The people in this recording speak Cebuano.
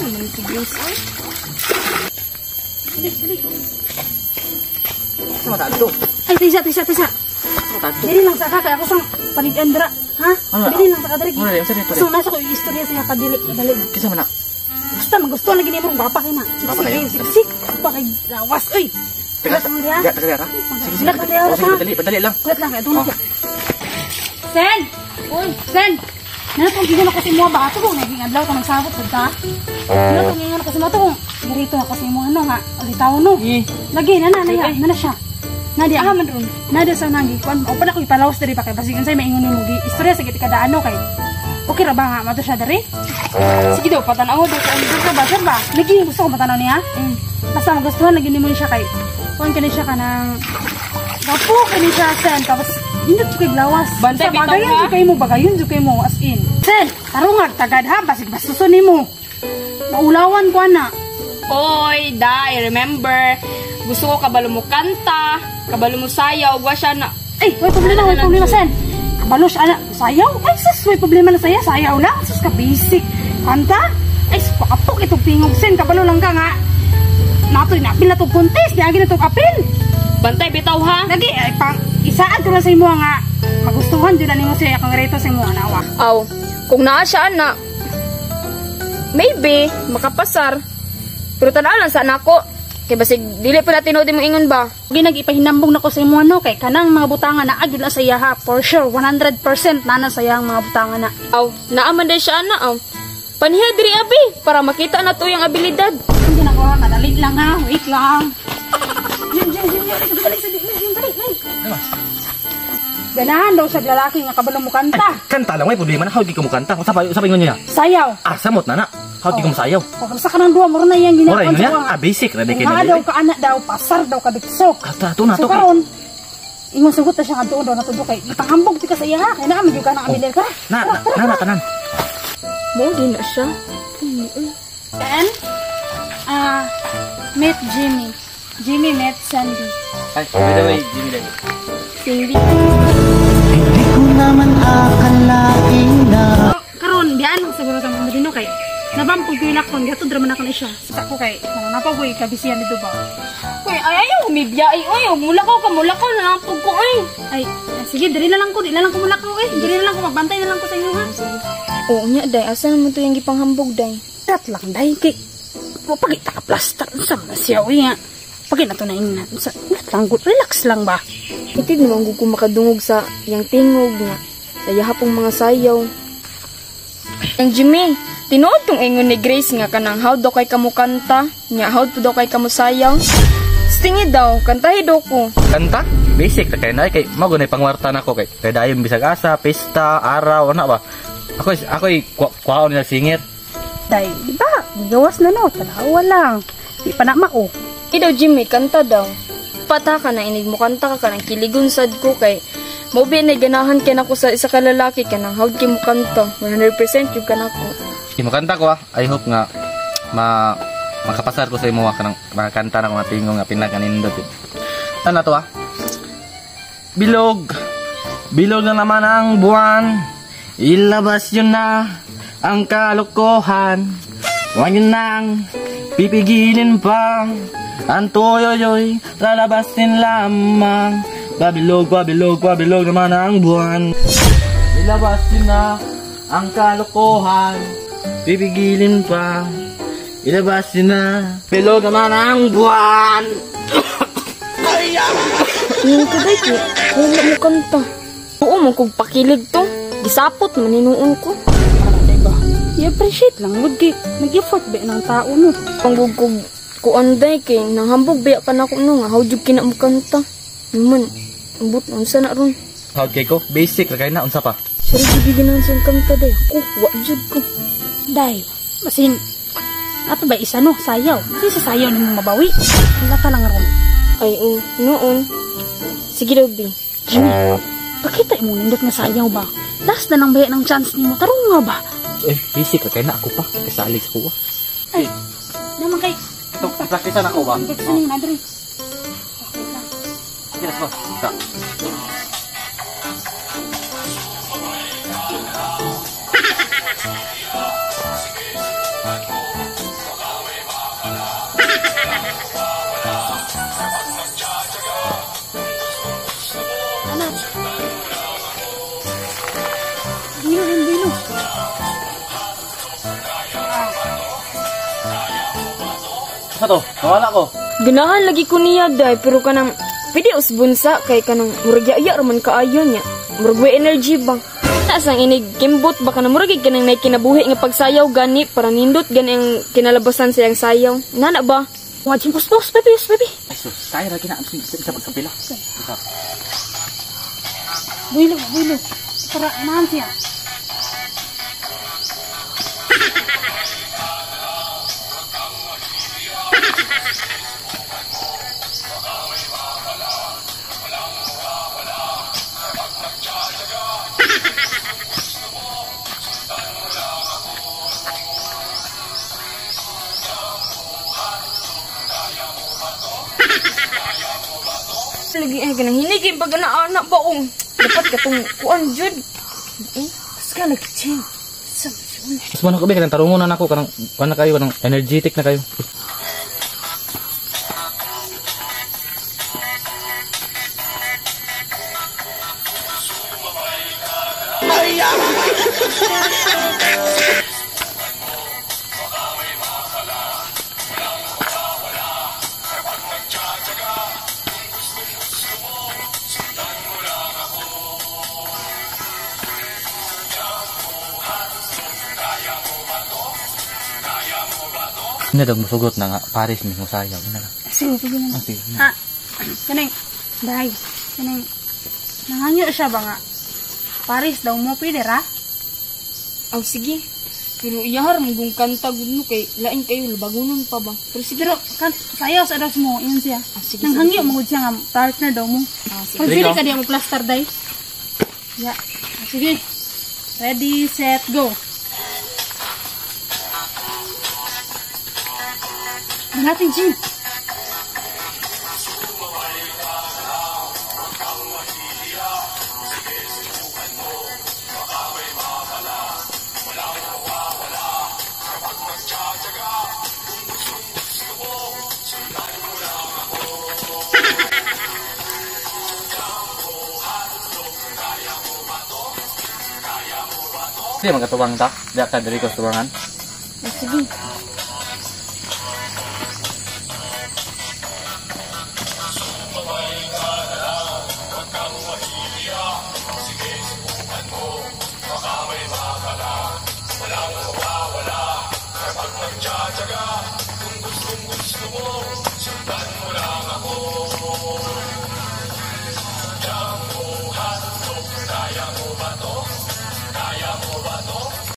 Naman si Grace ay. Dali, dali. Sa mata to. Ay, tisa, tisa, tisa. Sa mata to. Dili lang sa ka kay ako sang panid-andra, ha? Ano? Dili lang sa ka diri. Ano na, unsa na ito? So nasa ko yung istorya sa kadili, dali. Kinsa man na? Basta magustuhan lagi nimo gwapa kay na. Gwapa Siksik kayo? kayo, siksik. Gwapa kay lawas oy. Teka, Teka, diha. Teka, teka, teka. Sige, sige. Silat na diha, Oh, sige, ha? padali, padali lang. Kulit lang kay dunod. Oh. Sen! Uy, Sen! Nana tong gigan ako sa imo ba? Ato kung naging adlaw ka nagsabot pud ta. Nana tong gigan ako sa imo kung girito ako sa imo ano nga ulitaw no. Eh. Lagi na na na na na siya. Nadia ah man ron. Nadia sa nagi kuan o pa na ko ipalawas diri pa kay basig unsay maingon nimo gi istorya sa giti kada ano kay. Okay ra ba nga mato siya diri? Sige daw, patanaw daw ko. Sure ba, sure ba? Lagi gusto ko matanaw niya. Basta magustuhan lagi nimo ni siya kay kuan kani siya kanang gapo kani siya sen tapos hindi jud kay lawas. Bantay, Sa bitaw, bagayon ha? jud kay mo, bagayon jud kay mo as in. Sen, tarungag tagad ha, basig bastuson nimo. Maulawan ko ana. Oy, dai, remember. Gusto ko kabalo mo kanta, kabalo mo sayaw, wa siya na. Ay, way problema, way problema, sen. Kabalo siya ana, sayaw. Ay sus, way problema na saya, sayaw lang. Sus ka basic. Kanta. Ay, sus, pakapok itong tingog sen, kabalo lang ka nga. Natoy na apil na tong contest, di agi na tong apil. Bantay bitaw ha. Lagi ay pang isaan ko lang sa imo nga magustuhan jud na nimo siya kang reto sa imo anawa. Aw, kung naa siya ana, maybe makapasar. Pero tanaw lang sa nako. Kay basig dili pa na tinuod imong ingon ba. Ginag ipahinambong nako sa imo ano kay kanang mga butangan na agud na sa iya ha, for sure 100% na na sa iyang mga butangan na. Aw, naa man day siya ana aw. Panhiya diri abi para makita na to yung abilidad. Hindi na ko ha, madali lang ha, wait lang. Jim, Jim, Jim, Jim, dali, dali, dali, Jim, dali, dali. Ganahan daw siya lalaki nga kabalo mo kanta. Kanta lang, may problema na. How di ka mo kanta? Usa pa ingon niya? Sayaw. Ah, samot na na. How di ka mo sayaw? O, sa kanang duwa, mura na iyang Mura ginagawa ingon sa niya? kuha. Ah, basic. Ready kay Kung na nga daw ka anak daw, pasar daw ka dikso. Ah, to na So to. karon, ingon sugot na siya nga doon daw natudo kay ipahambog ti ka sa iya ha, kay naa man gyud ka na kami ka. Na, na, na, na, tanan. Mo di na siya. Then, meet Jimmy. Jimmy met Sandy. Ay, by the way, Jimmy Day. Cindy. Hindi ko naman akalain na So, karon biyaan ko siguro sa mga dino kay nabampog ko yung lakon, gatod raman ako na siya. Sa ko kay, napagoy kabisiyan dito ba? Uy, ay ayaw humibiyai oy, ug mulakaw ka mulakaw na lang pug ko oy. Ay, ay, sige, diri na lang ko, di na lang ko mulakaw eh. Diri na lang ko, magbantay na lang ko sa inyo ha. Oo nya day, asa naman to yung gipanghambog day? Rat lang dahil kay, wa pagita ka plaster, unsa man na siya uy nga. Pagit na to na ingna. Unsa, rat lang gud, relax lang ba? Itid naman gud ko makadungog sa iyang tingog nga sa yahapong mga sayaw. Ang Jimmy, tinuod tong ingon ni Grace nga kanang how daw kay kamo kanta, nya how po daw kay kamo sayaw. Stingi daw, kantahi daw ko. Kanta? Basic na kay na kay mago na pangwarta nako kay kay dayon bisag asa, pista, araw ana ba. Ako kuwaon nila singit. Day, di ba? Gawas na no, tanawa lang. Di pa na mao. Di daw Jimmy, kanta daw. Pata ka na inig mo kanta ka kanang kiligon sad ko kay mo bi na ganahan kay nako sa isa ka lalaki kanang how kay mo kanta. 100% yung kanako. Imo kanta ko ah. I hope nga ma makapasar ko sa imo ah, kanang makakanta na ko nga tingog nga pinakanindot. Eh. Ano to ah? Bilog. Bilog na naman ang buwan. Ilabas yun na ang kalokohan. Huwag yun nang pipigilin pa. Ang toyoyoy lalabasin lamang. Babilog, babilog, babilog naman ang buwan. Ilabas yun na ang kalokohan. Pipigilin pa. Ilabas yun na. Bilog naman ang buwan. Yung ko day kay wala mo kanta. Oo mo kog pakilig to. Gisapot man hinuon ko. Diba? I-appreciate lang gud kay nag-effort ba ng tao no. Ang gug kog kuan day kay nanghambog biya pa nako no nga how jud kina mo kanta. Naman ambot unsa na ron. How kay ko? Basic ra kay na unsa pa? Sorry jud ginahan siyang kanta day. Ako wa jud ko. Day, basin ato ba isa no, sayaw. Kasi sa sayaw nimo mabawi. Wala ka lang ron. Ay noon. Sige daw bi. Jimmy, pakita mo nindot nga sayaw ba? Last na lang baya ng chance nimo. Tarong nga ba? Eh, basic ra kay na ako pa. Kasali sa kuha. Ay, naman kay Ito, practice na ako ba? Practice na dre. Okay lang. Sige, let's go. Sa. Asa to? Nawala ko. Ganahan lagi ko niya day pero kanang pwede usbon sa kay kanang murag ya raman kaayo niya. Murag way energy ba. Taas ang inig kimbot ba kanang murag gid kanang nay kinabuhi nga pagsayaw gani para nindot gani ang kinalabasan sa iyang sayaw. Nana ba? Wa Jim, pos pos baby, pos baby. Ay sus, kaya ra kina sa pagkapila. Isa. Builo, builo. Para nahan siya. Lagi ay kanang hinigin pag ana ba ong dapat katong kuan jud. Eh, Ska lagi Jim. Sa siya. Mas man ako be kanang tarungon na nako kanang kuan na kayo kanang energetic na kayo. Ina daw musugot na nga Paris mismo sayaw. Ina lang. Sige, sige na. Ah, sige. Ah, kaning day, kaning nangangyo siya ba nga? Paris daw mo pwede ra? Aw sige. Pero iyahar mong gung kanta gud no kay lain kayo labagunon pa ba. Pero sige. Pero kan sayaw sa das mo, yun siya. Ah, sige, Nanghangyo sige, mo gud siya nga partner daw mo. Ah, sige. Pag pili Sige. ka diya mo plaster day. Ya. Ah, sige. Ready, set, go. Natin, Jim. Di magkatuwang ta. Di ka diri ko sa tuwangan. Ah, sige.